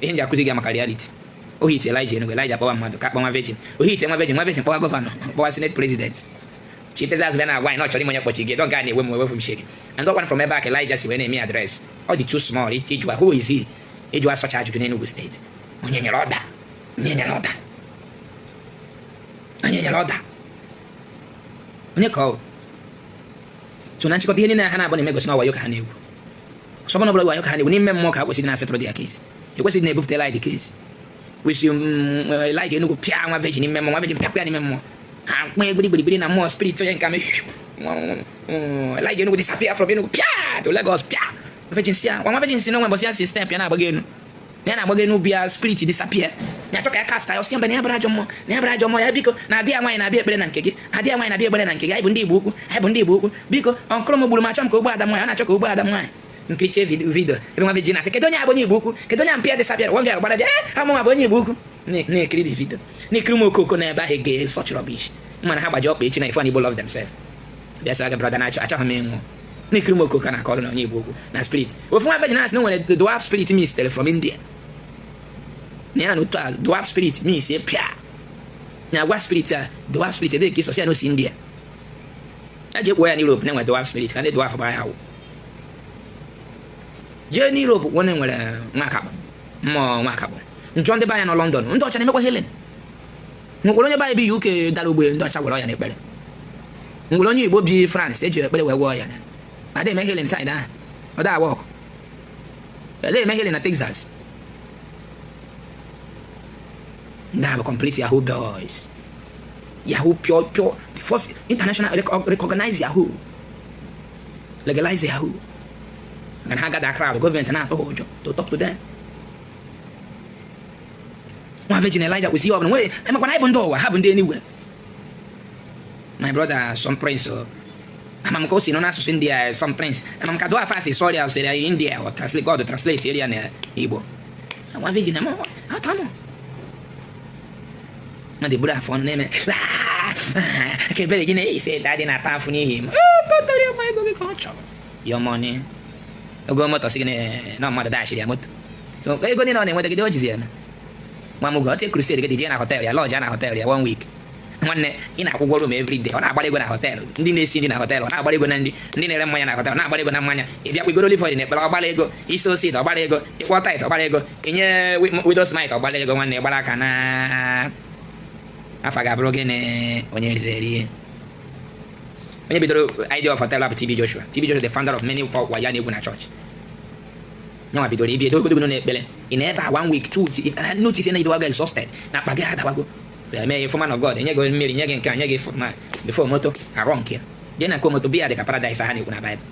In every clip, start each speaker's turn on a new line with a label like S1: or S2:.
S1: Ihe m ji akụzi gị maka reality. O hit Elijah Enugu, Elijah kpọwa mmadụ ka kpọwa virgin. O hit nwa virgin, nwa virgin kpọwa governor, kpọwa senate president. Chitezi azụ bịa na-agwa anyị na ọ chọrọ ime onye kpọchi gị don ga na-ewe m ewefu m shege. And ọkwan from ebe a ka Elijah si wee na-eme address. Ọ dị too small ịjụwa who is he? Ịjụwa sọcha ajụjụ n'Enugu steeti. Onye nyere ọda? Onye nyere ọda? Onye nyere ọda? Onye ka ọ bụ? So na nchịkọta, ihe niile ha na-abụ na-eme gosi na wayo ka ha na-egwu. Sọbụna ọbụla wayo ka ha na-egwu n'ime mmụọ ka ha kwesịrị na-asetụrụ their case. Ekwesịghị na-ebupụta Elijah case. Kwesị Elijah Enugu pịa nwa virgin n'ime mmụọ, nwa virgin pịakwa ya n'ime mmụọ. Ha kpee gbirigbirigbiri na mmụọ spirit onye nke Elijah Enugu disappear from Enugu pịa to Lagos pịa. Virgin si ya, nwa virgin si na onwe mbọsị ya si step ya na-agbago enu. Ya na-agbago enu bịa, spirit disappear. Ya achọ ka ya cast ya, ọsị mba, na ya bara ajọ mmụọ, na ya bara ajọ mmụọ ya. Biko, na adị ya nwaanyị na-abịa ekpere na nke gị, adị ya nwaanyị na-abịa ekpere na nke gị. Anyị bụ ndị Igbo ukwu, anyị bụ ndị Igbo ukwu. Biko, ọnkụrụ m gburu m, achọ m ka ogbu ada m nwaanyị, ọ na-achọ ka ogbu ada m nwaanyị. Nkiriche video ebe nwa virgin na-asị, "Kedu onye abụ onye Igbo ukwu? Kedu onye mpịa disappear?" Nwa girl gbara bịa, amụnwa bụ onye Igbo ukwu. Na-ekiri the video, na-ekiri ụmụ okoko n'ebe ahụ ege such rubbish. Mana ha gbaji ọkpa echi na ifo Igbo love themselves. Bịa sị gị, "Brother, na-achọ achọghị m ịnwụ." Na-ekiri ụmụ okoko na-akọrọ na onye Igbo ukwu na spirit. Ofu nwa virgin na-asị na o nwere dwarf spirit mistere from India, na ya na otu a dwarf spirit mis pịa na agwa spirit a, dwarf spirit ebe ka ịsọsi ya n'osi India a ji ekpo ya n'Europe na-enwe dwarf spirit, ka ndị dwarf gbara ya awụ jee n'Europe nwanne nwere nwa akakpọ mmụọ nwa akakpọ njọ. Ndị be anya nọ London, ndị ọcha na-emekwa healing. Nwekwara onye be anyị bi UK dara ogbe, ndị ọcha gwọrọ ya n'ekpere. Nwere onye Igbo bi France eji ekpere wee gwọọ ya. Ada eme healing side ahụ, ọ da work. Ada eme healing na Texas. Ndị a bụ complete Yahoo boys, Yahoo pure pure, the first international recognize Yahoo, legalize Yahoo. Maka na ha gada crowd, gọọmenti na-atụ ha ụjọ to talk to them. Nwa virgin Elijah kwụsị ihe ọbụla nwee emakwana. Anyị bụ ndị ụwa, ha bụ ndị eluigwe. My brother, some prince o ama m ka o si nọ n'asụsụ India. Some prince ama m ka dụọ afa asị sọrịa osiri India or translate, God translate area na Igbo. Nwa virgin ama ata m na dị buru afọ ọnụ na-eme ka ebere gị na-ese daddy na-ata afụ n'ihi m totally ọma. Ego gị ka ọ chọrọ, your money. Ego moto sị gị na mmadụ dashiri ya moto, so ego niile ọ na-enweta gị o jizi ya nwa m oge crusade gị dị jee na hotel ya, lodge na hotel ya one week. Nwanne, ị na-akwụ ụgwọ room every day. Ọ na-agbara ego na hotel, ndị na-esi nri na hotel, ọ na-agbara ego na nri, ndị na-ere mmanya na hotel, ọ na-agbara ego na mmanya. Ị bịa kwigoro olive oil na ekpere, ọ gbara ego. Isi osi ọ gbara ego. Ịkwọ tithe, ọ gbara ego. Inye widows mite, ọ gbara ego. Nwanne, gbara aka na afa ga-abụrụ gịnị? Onye riri eri. Onye bidoro idea of hotel bụ TB Joshua. TB Joshua, the founder of many wa ya na-egwu na church. Nyanwa bidoro ibi edo ogologo na ekpere. Ị na ebe a one week, 2, notice na idowago exhausted na akpa gị adawago. Eme ya man of God enye gị mmiri, nye gị nke a, nye gị ma before moto arọ nke ya na nke moto biya dị ka paradise ha na-ekwu na Bible.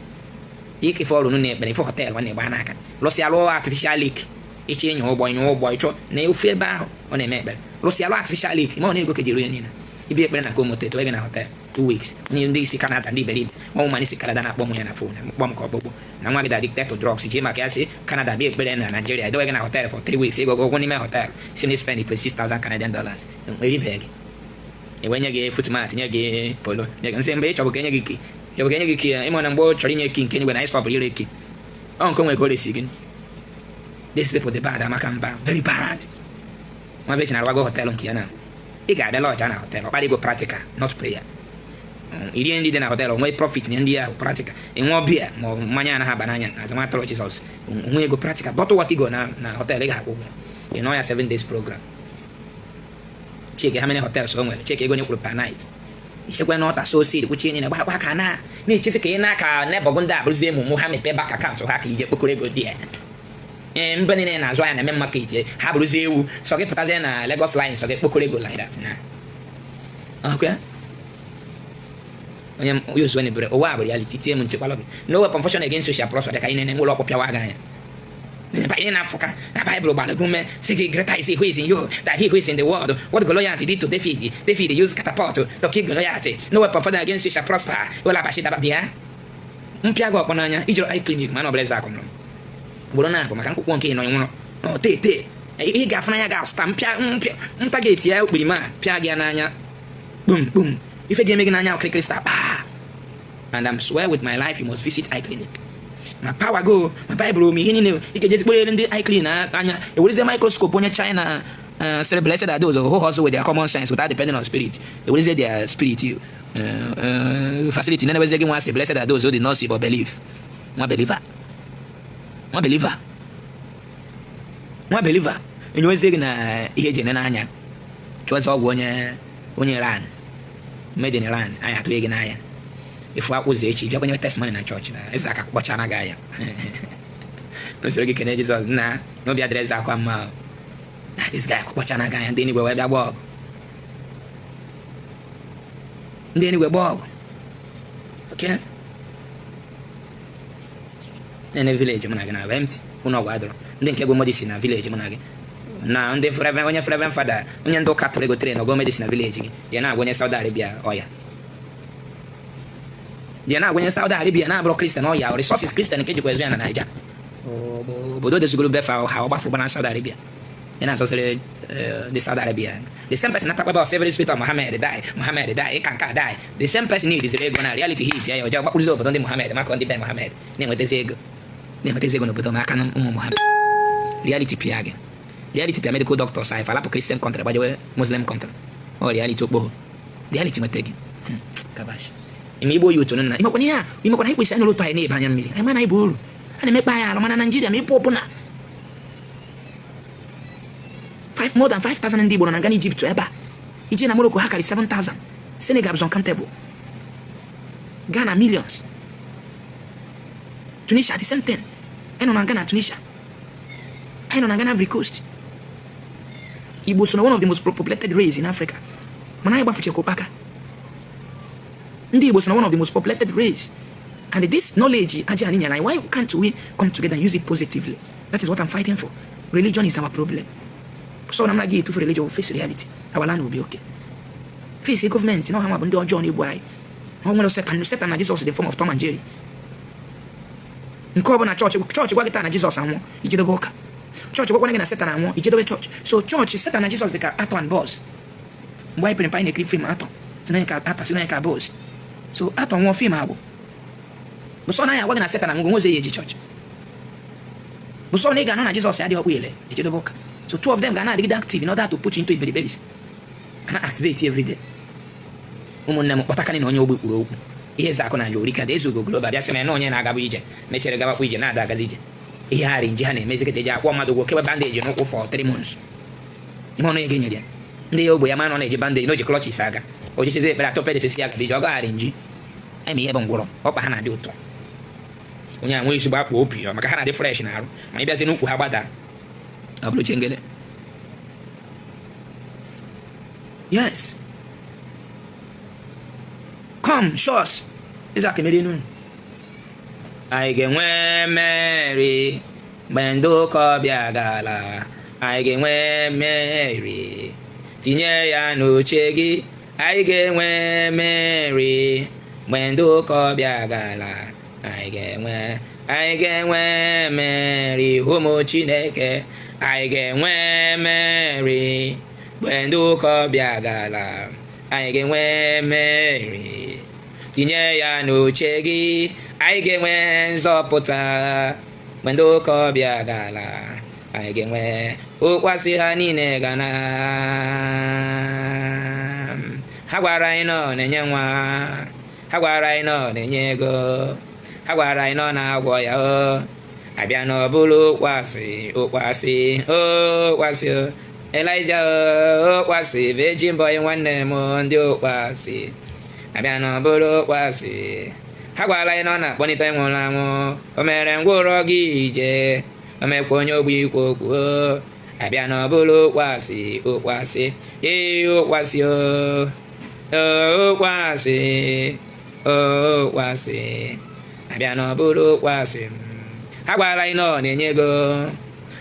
S1: Ike ife ọrụ na ekpere ife hotel, nwanne, gba n'aka lụsịa lụọ artificial lake. Ịchọ ịnya ụgbọ, ịnya ụgbọ. Ịchọ na ofu ebe ahụ ọ na-eme ekpere, lụsịa lụọ artificial lake. Ma ọ na-ego ka jiri onye niile ibi ekpere na nke moto eto gị na hotel 2 weeks. Ndị isi Canada, ndị iberibe, nwa ụmụ isi Canada na-akpọ m ya na phone, kpọọ m ka ọkpụkpụ na nwa gị dị addicted to drugs, ji maka ya si Canada bịa ekpere na Nigeria, edowe gị na hotel for 3 weeks. Ego ụgwọ n'ime hotel si na spend 26,000 Canadian dollars. Eribeghị gị, enwe nye gị footmat, nye gị polo, nye gị nsị mgbe ị chọbụ ka enye gị key, chọbụ ka enye gị key. Ịma na mgbe ọ chọrọ inye key nke enigwe na anyị stọpụrụ ire key ọ nke nwere ka o resi gị. These people dị bad, amaka mba, very bad. Nwa virgin arụwago hotel nke ya na ị ga-abịa lodge na hotel, ọkpara ego practical, not prayer. Irie nri dị na hotel, nwee profit nye ndị ahụ practical. Ịṅụọ biya ma ọ bụ mmanya anaghị aba n'anya azụ nwa atụrụ Jizọs, nwee ego practical. Bottle water go na hotel, ị ga-akwụ ụgwọ. Ị nọ ya 7 days program, check how many hotels o nwere, check ego onye kwuru per night. Ichekwa na ọta so seed kwuchie niile gbakwa ka na na-echezi ka ị na-aka nebọgụ ndị abụrụzie emume ha mepee bank account ha ka ije kpokọrọ ego dị ya. Ee, mba niile na-azụ anya na-eme market ha bụrụzie ewu sọ gị pụtazie na Lagos line, sọ gị kpokọrọ ego like that na ọkwa onye onye ozuo nebere ụwa a bụ reality. Tie m ntị kwalụ gị, no weapon fashioned against you shall prosper. Ka anyị nene ụlọ ọkpụ pịawa gị anya. Ị na-afụka na Bible gbara gị ume, sị gị, "Greater is he who is in you than he who is in the world." What Goliath did to David, David used catapult to kill Goliath. No weapon fashioned against you shall prosper. Ụlọ abachi daba bịa mpịa gị ọkpọ n'anya ijere eye clinic, mana ọbụla eze akụmrụ ugboro na-abụ maka nkwụkwọ nke ị nọ nwụrụ nọ tee tee. Ị ga-afụ n'anya ga-asụta mpịa mpịa nta ga-eti ya okpirima pịa gị ya n'anya kpum kpum. Ife ga-eme gị n'anya okirikiri sta kpaa. And I'm swear with my life, you must visit eye clinic. Ma power go, ma Bible, ma ihe niile ike jezi kponyere ndị eye clean anya, ewerezie microscope onye China sịrị, "Blessed are those who hustle with their common sense without depending on spirit." Ewerezie their spirit facility na-ewezie gị nwa sị, "Blessed are those who did not see but believe." Nwa believer, nwa believer, nwa believer, enyewezie gị na ihe eji ene n'anya, chụọzi ọgwụ onye Iran, made in Iran, anyị atụghị gị n'anya. Ifu akwụzi echi bịa kwenye testimony na chọọchị na eze aka kpọchara gị anya n'usoro gị kene Jizọs nna n'obi adịrị eze akwa mma na this guy kpọchara gị anya. Ndị enigwe wee bịa gbaa ọgụ, ndị enigwe gbaa ọgụ. Okay, na village mụ na gị na empty, ụlọ ọgwụ adọrọ. Ndị nke go medicine na village mụ na gị na ndị reverend, onye reverend fada, onye ndị ụka tụrụ ego train ogo medicine na village gị, je na-agwa onye Saudi Arabia ọya, je na-agwa onye Saudi Arabia na-abụrụ Christian ọya. Resources Christian nke jikwa ezu ya na Naija, obodo dozigoro befa ha ọgbafụ na Saudi Arabia ya na-azọsịrị the Saudi Arabia. The same person na-atakwa about several spirit of Muhammad die, Muhammad die, ịka nka die. The same person need izere ego na reality hit ya, ọja gbakwuruzi obodo ndị Muhammad maka ndị be Muhammad na-enwetazi ego, na-enwetazi ego n'obodo ma aka na ụmụ Muhammad. Reality pịa gị, reality pịa medical doctors anyị falapụ Christian country gbajewe Muslim country. Ọ reality okpogho, reality nweta gị. Kabash ime Igbo yi otu nna imekwana ihe a, imekwana anyị kwesịrị anyị ụtọ anyị na-ebe anya mmiri anyị mana anyị bụ uru a na-emekpa anyị arụ. Mana Naijiria ma ịpụ ọbụna 5, more than 5000 ndị Igbo nọ na nga Egypt ebe a. Ije na Morocco, ha karị 7000. Senegal is uncountable. Ghana, millions. Tunisia, the same thing. Anyị nọ na Ghana, Tunisia, anyị nọ na Ghana, Ivory Coast. Igbo so na one of the most populated race in Africa, mana anyị gbafuchekwa ụkpaka. Ndị Igbo so na one of the most populated race, and this knowledge aja anyị nyere anyị, why can't we come together and use it positively? That is what I'm fighting for. Religion is our problem, so na m na-aga etufu religion, will face reality. Our land will be okay. Face gọọmenti na ọha ma bụ ndị ọjọọ na-egbu anyị. Ọ nwere Satan, Satan na Jizọs, the form of Tom and Jerry. Nke ọ bụla chọọchị gwa gị taa na Jizọs anwụọ, ijedobe ụka. Chọọchị gwakwana gị na Satan anwụọ, ijedobe chọọchị. So chọọchị, Satan na Jizọs dị ka Arthur and Buzz. Mgbe anyị pere mpe, anyị na-ekiri film Arthur, si na ka Arthur, si na ka Buzz. So Arthur nwụọ, film agwụ. Bụ sọ na ya agwa gị na Satan anwụgo, nwozi ya eji chọọchị. Bụ sọ na ị ga-anọ na Jizọs adịghị ọkpụ ile, ejedobe ụka. So two of them ga na-adịgide active in order to put you into iberiberis and activate every day. Ụmụnne m, kpọtakarị na onye ogbe kwuru okwu ihe eze akụ na nje orika eze ugo global bịa sị m na onye na-agabụ ije mechere gabakwa ije na-ada agazi ije. Ihe ha nji ha na-emezi kịta eji akwọ mmadụ ụgwọ kewe bandage n'ụkwụ for 3 months. Ime ọnụ ego nyere ya ndị ya ogbe ya ma nọ na-eji bandage na o ji crutches aga ojichizi ekpere atọ pedesisi ya gaba ije ọ gaghara nji. Anyị ma ihe bụ ngwụrọ ọkpa ha na-adị ụtọ, onye a nwee ezigbo akpa obi maka ha na-adị fresh na arụ, ma ị bịazi n'ukwu ha gbada ọ bụrụ chengele. Yes, come show us. Isaac emerie n'unu. Anyị ga-enwe mmeri mgbe ndị ụka ọbịa gala. Anyị ga-enwe mmeri, tinye ya n'uche gị. Anyị ga-enwe mmeri mgbe ndị ụka ọbịa gala. Anyị ga-enwe, anyị ga-enwe mmeri. Ụmụ Chineke, anyị ga-enwe mmeri mgbe ndị ụka ọbịa gala. Anyị ga-enwe mmeri, tinye ya n'uche gị. Anyị ga-enwe nzọpụta mgbe ndị ụka ọbịa gala. Anyị ga-enwe ụkwasị ha niile ga na ha gwara anyị nọ na-enye nwa, ha gwara anyị nọ na-enye ego, ha gwara anyị nọ na-agwọ ya. O abịa n'ọbụrụ ụkwasị, ụkwasị, ụkwasị Elijah, ụkwasị virgin boy, nwanne m, ndị ụkwasị abịa n'ọbụrụ ụkwasị. Ha gwara anyị na ọ na-akpọlite nwụrụ anwụ, o mere ngwụrọ gị ije, o mekwa onye ogbi ikwu okwu. Abịa n'ọbụrụ ụkwasị, ụkwasị, ee, ụkwasị, o ụkwasị, ụkwasị abịa n'ọbụrụ ụkwasị. Ha gwara anyị na ọ na-enye ego,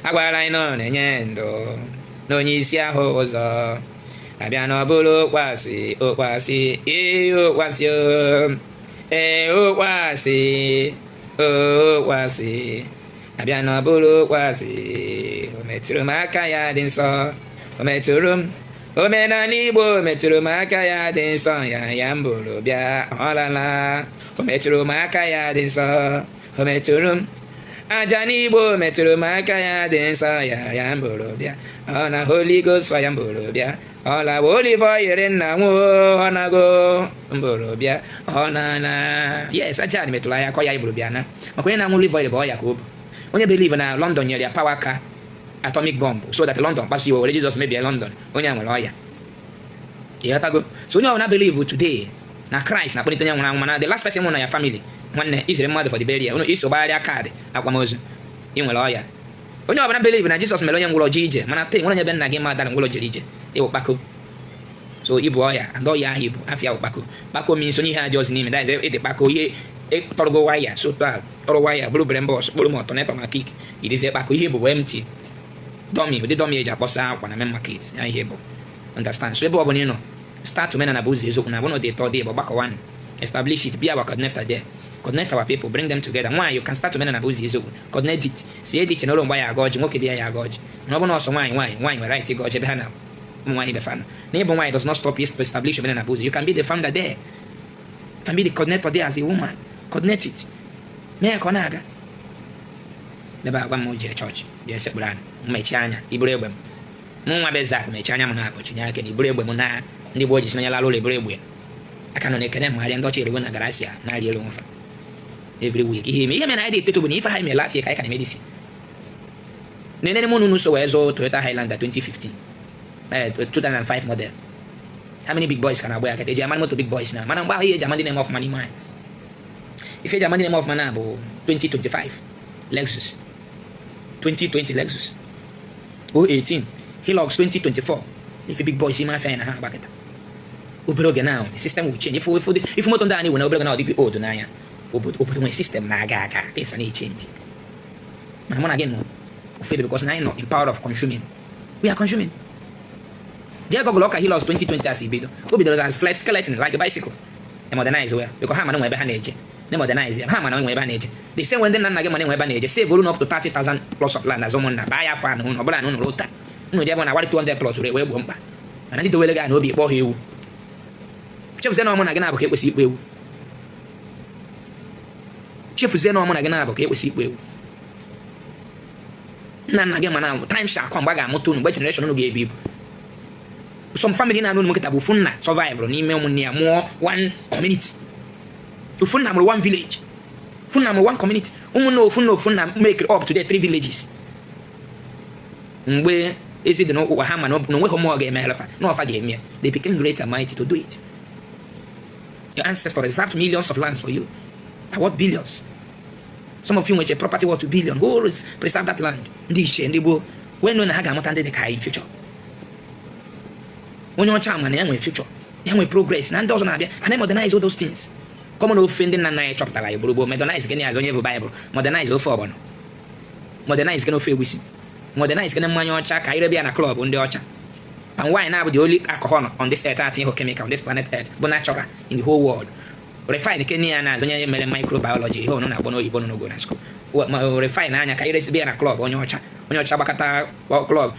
S1: ha gwara anyị na ọ na-enye ndụ na onye isi ahụ ụzọ. Abịa n'ọbụrụ ụkwasị, ụkwasị, ee, ụkwasị, ee, ụkwasị, ụkwasị abịa n'ọbụrụ ụkwasị. O metụrụ m aka ya dị nsọ, o metụrụ m omenala Igbo, metụrụ m aka ya dị nsọ, ya ya m bụrụ bịa ọlala. O metụrụ m aka ya dị nsọ, O metụrụ m aja n'igbo, metụrụ m aka ya dị nsọ ya ya mbụrụ bịa. Ọ na Holy Ghost ya mbụrụ bịa. Ọ na olive oil nna nwuo, ọ nago mbụrụ bịa. Ọ na na yes, aja metụrụ anya akọ ya iburu bịa na maka onye na-aṅụ olive oil bụ ọya ka o bụ. Onye believe na London nyere ya power ka atomic bomb so that London kpasu iwe were Jizọs mebie London, onye a nwere ọya. Ịghọtago? So onye ọbụla believe today na Christ na-akpọlite onye nwụrụ anwụ, mana the last person nwụrụ na ya family, nwanne, izere mmadụ for the burial, unu iso gbagharịa kaadị akwamozu, ị nwere ọya. Onye ọbụla believe na Jizọs mere onye ngwụrọ ji ije, mana taa nwere onye be nna gị ma dara ngwụrọ jere ije, ịwụ kpako. So ịbụ ọya and ọya ahụ ibu afịa wụ kpako. Kpako means onye ihe adị ọzọ n'ime, that is, ịdị kpako, ihe tọrọgo waya, so taa tọrọ waya bụrụ bere mbọs kpụrụ ma ọtọnetọ ma kik irizie kpako. Ihe bụ empty dummy, ụdị dummy eji akpọsa akwa na main market ya ihe bụ. Understand? So ebe ọ bụla ị nọ, start omenala bụ ụzọ eziokwu na abụna dị tọ dị bụ gbakọwanụ, establish it, be our coordinator there, coordinate our people, bring them together. Nwaanyị, you can start omenala bụ ụzọ eziokwu, coordinate it. Si dị iche n'ụlọ mgbe ya aga ọjị, nwoke dị ya ya aga ọjị, mana ọ bụ na ọsọ nwaanyị, nwaanyị nwaanyị nwere right ịga ọjị ebe ha na ụmụ nwaanyị befa nọ. Na ịbụ nwaanyị does not stop you to establish omenala bụ ụzọ. You can be the founder there, you can be the coordinator there as a woman. Coordinate it, mee ya ka ọ na-aga. Ebe agwa m jee chọọchị, jee sekpụrụ anya, mechie anya, iburu egbe m. Mụ nwa be Zak, mechie anya m na-akpọchi nye aka na iburu egbe m na ndị gboo ji si n'anya lalụ ụlọ eburu egbe ya aka nọ na-ekene mmagharịa. Ndị ọcha erugo na garasia na-arị elu nfa every week. Ihe eme, ihe mere na anyị dị etoto bụ na ife ha eme last year ka anyị ka na-eme this. Na-enene m unu so wee zụọ Toyota Highlander 2015, 2005 model. How many big boys ka na-agba ya kata eji ama moto big boys na? Mana mgbe ahụ, ihe eji ama ndị na-eme ọfụma n'ime anyị, ife eji ama ndị na-eme ọfụma na bụ 2025 Lexus, 2020 Lexus, 018 Hilux, 2024. Ife big boys ime afịa anyị na ha agbakịta. Obere oge now, the system will change. Ifu moto ndị anyị nwere, obere oge na ọ dịghị old n'anya. Obodo nwere system na-aga aga, things na-echange. Mana mụ na gị nọ ofe ebe because na anyị nọ in power of consuming. We are consuming. Jee Google ọka Hilux 2020 as bido. O bidoro as flex skeleton like a bicycle, e modernize well because ha mana nwe ebe ha na-eje na modernize ya. Ha mana nwe ebe ha na-eje. The same way ndị nna nna gị mana nwe ebe ha na-eje, save olu up to 30,000 plus of land as ụmụnna baa ya afọ anụ ụnụ ọbụla na ụnụ ụta unu jebe na awari 200 plus wee gboo mkpa. Mana ndị dowere gị na obi kpọọ ha ewu, chefuzie na ọmụ na gị na-abụ ka ekwesị ikpo ewu. Chefuzie na ọmụ na gị na-abụ ka ekwesị ikpo ewu. Nna nna gị mana time shall come mgbe a ga-amụta unu, mgbe generation unu ga-ebu ibu. Some family na-anụ unu nkịta bụ ofu nna survive n'ime ụmụnne ya mụọ one community. Ofu nna mụrụ one village, ofu nna mụrụ one community. Ụmụnne ofu nna, ofu nna make up today three villages. Mgbe ezi dị n'ụkpụkpa ha, ma na onweghị mmụọ ga-eme fa na ọfa ga-eme ya, they became great and mighty to do it. Your ancestors reserved millions of lands for you that worth billions. Some of you nwere property worth 2 billion. Go preserve that land. Ndị ichie, ndị gboo wee nụ na ha ga-amụta ndị dị ka anyị in future. Onye ọcha ma na ya nwere future, ya nwere progress na ndị ọzọ na-abịa and modernize all those things. Common ofe ndị nna nna anyị chọpụtara ya gburu gboo, modernize gịnị azụ onye bụ Bible, modernize ofe ọgbọnọ, modernize gịnị ofe egusi, modernize gịnị mmanya ọcha ka anyị rebe ya na club ndị ọcha. Palm wine na-abụ the only alcohol on this earth atinye chemical, on this planet earth, bụ natural in the whole world. Refine kene ya na-azụ onye mere microbiology, ihe ọnụ na-akpọ n'oyibo nọ n'ogo na school. Refine anya ka anyị resibe ya na club onye ọcha. Onye ọcha gbakọta club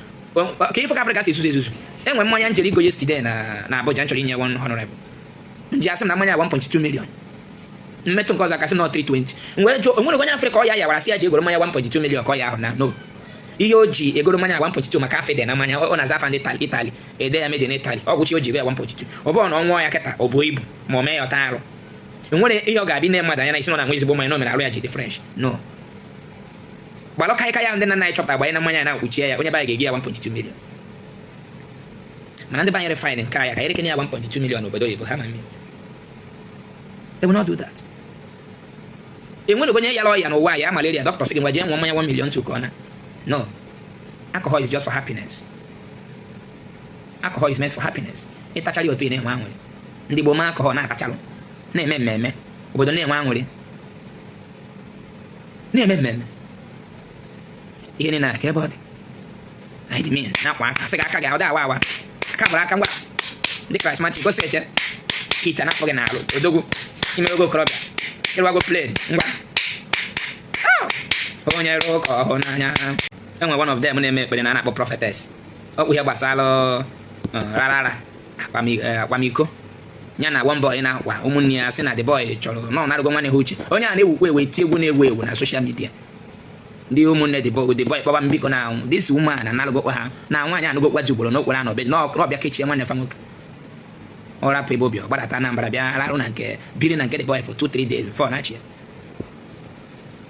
S1: ka ife ka Afrịka si ezuzu ezuzu. Enwe mmanya njere igo yesterday na Abuja, m chọrọ inye one honorable nji, asị m na mmanya 1.2 million. Mmetụ nke ọzọ akasị na 320. Mgbe jụọ onwere onye Afrịka ọ ya yawara sị ya ji egoro mmanya 1.2 million ka ọ ya ahụ na no. Ihe o ji egoro mmanya 1.2 maka afọ dị na mmanya ọ na-aza afa ndị Italy ede ya made in Italy. Ọ gwụchi o ji ego ya 1.2. Ọ bụrụ na ọ nwụọ ya kịta, ọ bụ ibu ma o mee ya ọta arụ, enwere ihe ọ ga-abịa nne mmadụ anya na isi nọ na nwe ezigbo mmanya na o mere arụ ya ji dị fresh. No gbalụ karịka ya ndị nna nna anyị chọpụtara gbanye na mmanya ya na-akwụchie ya. Onye be anyị ga-egi ya 1.2 million, mana ndị banyere refine nke ya ka erekene ya 1.2 million n'obodo oyibo, ha ma mmiri. They will not do that. Enwere onye yara ọya n'ụwa ya malaria, dọkịta sị gị ngwa jee ṅụọ mmanya 1 million ka ọ na no. Alcohol is just for happiness. Alcohol is meant for happiness. Ịtachara ya otu ị na-enwe aṅụrị. Ndị Igbo ma alcohol na-atachalụ na-eme mmemme, obodo na-enwe aṅụrị, na-eme mmemme, ihe niile aka ebe ọ dị anyị dị mean na-akwa aka sị gị aka gị ọ dị awa awa aka gbara aka ngwa ndị charismatic gosi eche ite na-akpọ gị n'alụ odogwu ime ogo okorobịa ịrụwago plane ngwa onye rụọ ụka ọhụụ n'anya. Enwe one of them na-eme ekpere na a na-akpọ prophetess, ọkpụ ihe gbasara rarara akwamiko. Ya na one boy na-akwa ụmụnne ya sị na the boy chọrọ na ọ narụgo nwanne ha uche. Onye a na-ewukwa ewe, eti egwu na-ewu ewu na social media. Ndị ụmụnne the boy kpọba m, biko, na this woman analụgokwa ha na nwaanyị anụgokwa ji ugboro n'okporo anọ be na ọbịa kechie nwanne fa nwoke. Ọ rapụ ebe obi, ọ gbadata Anambra, bịa rarụ na nke biri na nke the boy for 2-3 days before na-achị ya.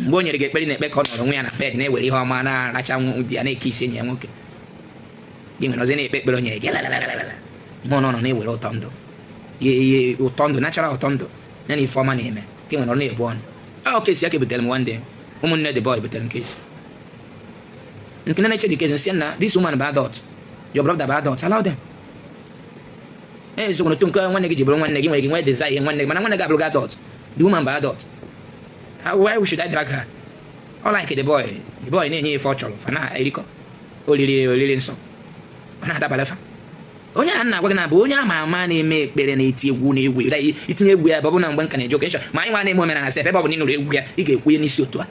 S1: Mgbe o nyere gị ekpere na-ekpe ka ọ nọrọ onwe ya na bed na-ewere ihe ọma na-aracha di ya, na-eke isi enyi ya nwoke. Gị nwere ọzọ na-ekpe ekpere o nyere gị lalalala. Ihe ọ nọ na-ewere ụtọ ndụ, ihe ụtọ ndụ, natural ụtọ ndụ ya na ife ọma na-eme ka nwere ọ na-ebu ọnụ. Ọ case ya ka ebutere m one day. Ụmụnne the boy butere m case nke na-eche the case, nsị na this woman bụ adult, your brother bụ adult, allow them. Eziokwu na otu nke nwanne gị ji bụrụ nwanne gị nwere gị nwee desire ihe nwanne gị, mana nwanne gị abụrụ gị adult, the woman bụ adult. How, why should I drag her? Ọ like the boy, the boy na-enye ife ọ chọrọ, fa na-erikọ oriri oriri nsọ, ọ na-adabara fa. Onye a na-agwa gị na bụ onye ama ama na-eme ekpere, na-eti egwu na-egwu itinye egwu ya ebe ọ bụ na mgbe nka na-eje oke ma anyị nwa na-eme omenala sef, ebe ọ bụ na ị nụrụ egwu ya, ị ga-ekwu ya n'isi otu a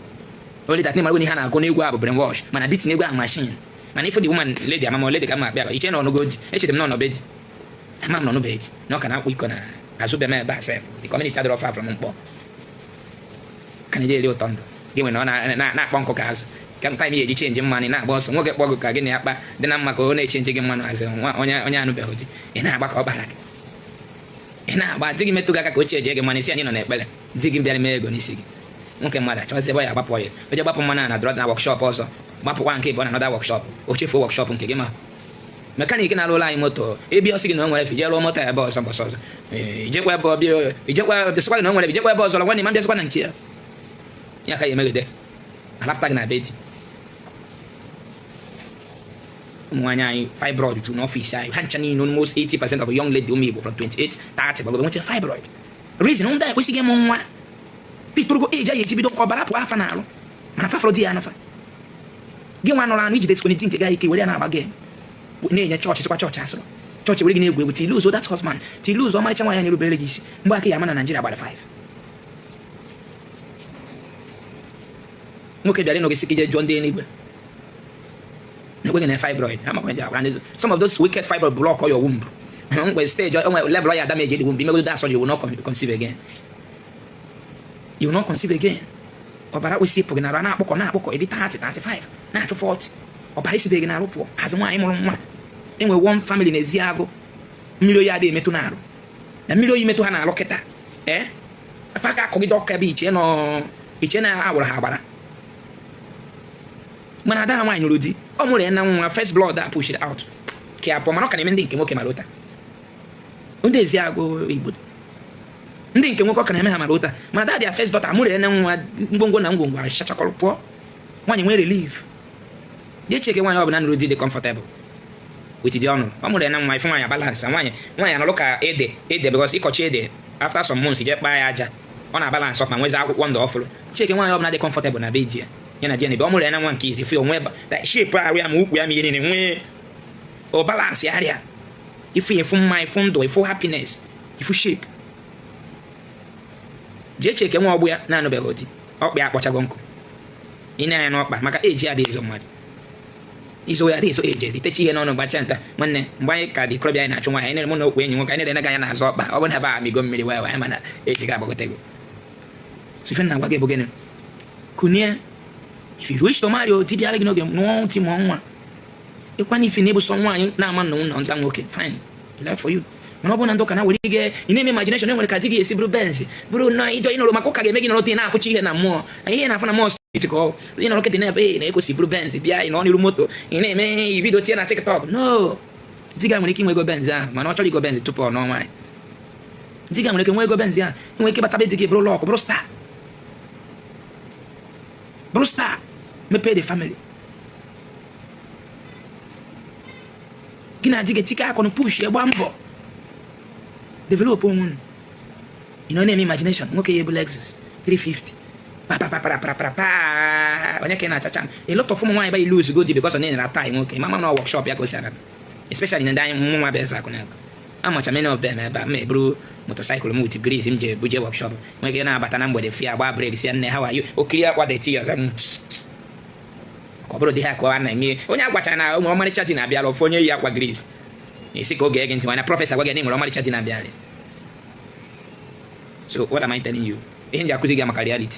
S1: only that mara ihe a na-agụ n'egwu a bụ brainwash, mana dị tinye egwu ahụ machine. Mana ife the woman, lady amama lady ka m akpịa iche na ọnụgo di, echere m na ọnọbe di, ama m na ọnụbe di, na ọ ka na-akpụ iko na azụ be m ebe a sef. The community adịrọ far from mkpọ ka na-eje eri ụtọ ndụ gị nwere na ọ na-akpọ nkụ ka azụ ka time ya eji change mmanụ na-agba ọsọ. Nwoke kpọ gị ka gị na ya kpa dị na mma ka ọ na-echange gị mmanụ azụ nwa onye onye anụbeghị di, ị na-agba ka ọ kpara gị, ị na-agba di gị metụ gị aka ka o change gị mmanụ isi. Anyị nọ n'ekpere, di gị bịara mee ego n'isi gị. Nwoke mmadụ achọzi ebe ọ ya agbapụ ya, o je gbapụ mmanụ a na drọ na workshop ọzọ, gbapụkwa nke ịbụ na another workshop, o chefuo workshop nke gị. Ma mechanic na-arụ ụlọ anyị moto ebi ọsị gị na o nwere efe, jee rụọ moto ya ebe ọzọ mbọsọ ọzọ. Ijekwa ebe ọbịa, ijekwa bịasịkwa gị na o nwere efe, ijekwa ebe ọzọ nwanne ma bịasịkwa na nke ya, ya ka ya emegide alapụta gị na be di. Ụmụ nwaanyị anyị, fibroid juru n'ọfịs anyị ha ncha niile. Almost 80% of young lady ụmụ Igbo from 28, 30 gbagobe nwecha fibroid. Reason, ndị a ekwesịghị ịmụ nwa pitorugo age anyị eji bido ka ọbara pụọ afa n'alụ, mana fafọrọ di ya anụfa. Gị nwa nụrụ anụ ijide sikwa nke gị ike were ya na-agba game, na-enye chọọchị, sịkwa chọọchị asịrọ chọọchị were gị na-egwu egwu till lose that husband, till lose ọmarịcha nwaanyị na-erubere gị isi. Mgbe aka ya ama na Naijiria gbara 5, nwoke bịara ịnụ gị sị ka ije jụọ ndị eluigwe na-ekweghị na fibroid ha makwa agwa ndị some of those wicked fibroid block your womb. Mgbe stage onwe level ya damage the womb, imegodo that surgery, you will not conceive again, you will not conceive again. Ọbara kwesị ịpụ gị n'arụ na-akpụkọ na-akpụkọ, ịdị 30, 35, na-achụ 40, ọbara esibeghị gị n'arụ pụọ. Azụ nwaanyị mụrụ nwa enwe one family na-ezi agụ mmiri oyi adịghị emetụ n'arụ, na mmiri oyi metụ ha n'arụ kịta, ee, afa aka akọgide ọka ebe iche nọ iche na awụrụ ha agbara. Mana ada ha nwaanyị nụrụ di, ọ mụrụ ya na nwa first blood a pushed out ka ya pụọ, mana ọ ka na-eme ndị nke nwoke mara ụta. Ndị ezi agụ Igbo, ndị nke nwoke ọ ka na-eme ha mara ụta, mana ada their first daughter amụrụ ya na nwa, ngwongwo na ngwongwo achachakọrọ pụọ, nwaanyị nwee relief. Jee cheke nwaanyị ọbụla nụrụ di dị comfortable with di ọnụ ọ mụrụ ya na nwa, ife nwaanyị balance. Nwaanyị nwaanyị anọrụ ka ede ede, because ịkọchi ede, after some months jee kpaa ya aja, ọ na-abalance ọfụma, nwezi akwụkwọ ndụ ọfụrụ. Cheke nwaanyị ọbụla dị comfortable na be di ya, ya na di ya na ebe ọ mụrụ ya na nwa nke izi fi onwe shape arụ ya, ma ukwu ya, ma ihe niile nwee o balance ya arịa ifu ifu mma, ifu ndụ, ifu happiness, ifu shape. Jee cheke nwa ọgbụ ya na-anụbeghị di, ọkpa ya akpọchago nkụ. Ị na-anya n'ọkpa maka eji adịghị ezo mmadụ izo ya adịghị ezo eji ezi itechi ihe n'ọnụ gbacha nta. Nwanne, mgbe anyị ka dị ikorobịa, anyị na-achụ nwaanyị, anyị na-ere mụ na okwu enyi nwoke, anyị na-ere anya n'azụ ọkpa. Ọ bụ na ebe a amigo mmiri wee wee, mana eji ga agbagotego. So ife na-agwa gị bụ gịnị? Kunie, if you wish to marry, o dibịa gị n'oge nụọ ti mụọ nwa ịkwana ife na-ebu sọ nwaanyị na-ama nnụ nọ nta nwoke, fine life for you. Mana ọ bụrụ na ndị ụka na were gị, ị na-eme imagination enwere ka di gị esi bụrụ Benz, bụrụ na ịjọ ịnọrọ maka ụka ga-eme gị nọrọ ị na-afụcha ihe na mmụọ, ihe na-afụ na mmụọ spirit, ka ọ ị nọrọ kịtị na-ebe na-ekosi bụrụ Benz bịa, ị nọ n'iru moto, ị na-eme video tinye na TikTok. No, di gị nwere ike inwe ego Benz ahụ, mana ọ chọrọ igo Benz tupu ọ nụọ nwaanyị. Di gị nwere ike nwee ego Benz ahụ, nwere ike bata be di gị bụrụ lọkụ, bụrụ star, bụrụ star, mepee the family. Gị na di gị tikọ akọnụ, push ya, gbaa mbọ develop onwe unu. Ị nọ na-eme imagination nwoke ya ebu Lexus 350 pa onye ka ị na-achacha. A lot of ụmụ nwaanyị ba lose go di because ọ na-enyere ata nwoke mama na workshop ya ka o si anata, especially na ndị anyị nwa bụ eze akụ na ebe amacha many of them ebe a ma eburu motorcycle m with grease m ji ebuje workshop, nwere ike na-abata na mgbede fia gba brake si nne, how are you? Okiri akwa deti ọzọ ka ọ bụrụ dị ha ka ọ na-eme. Onye agwacha na ụmụ ọmarịcha di na-abịara ofu onye yi akwa grease esi ka oge gị ntị, mana prophecy agwa gị na nwere ọmarịcha di na-abịarị. So what am I telling you? Ihe m ji akụzi gị maka reality.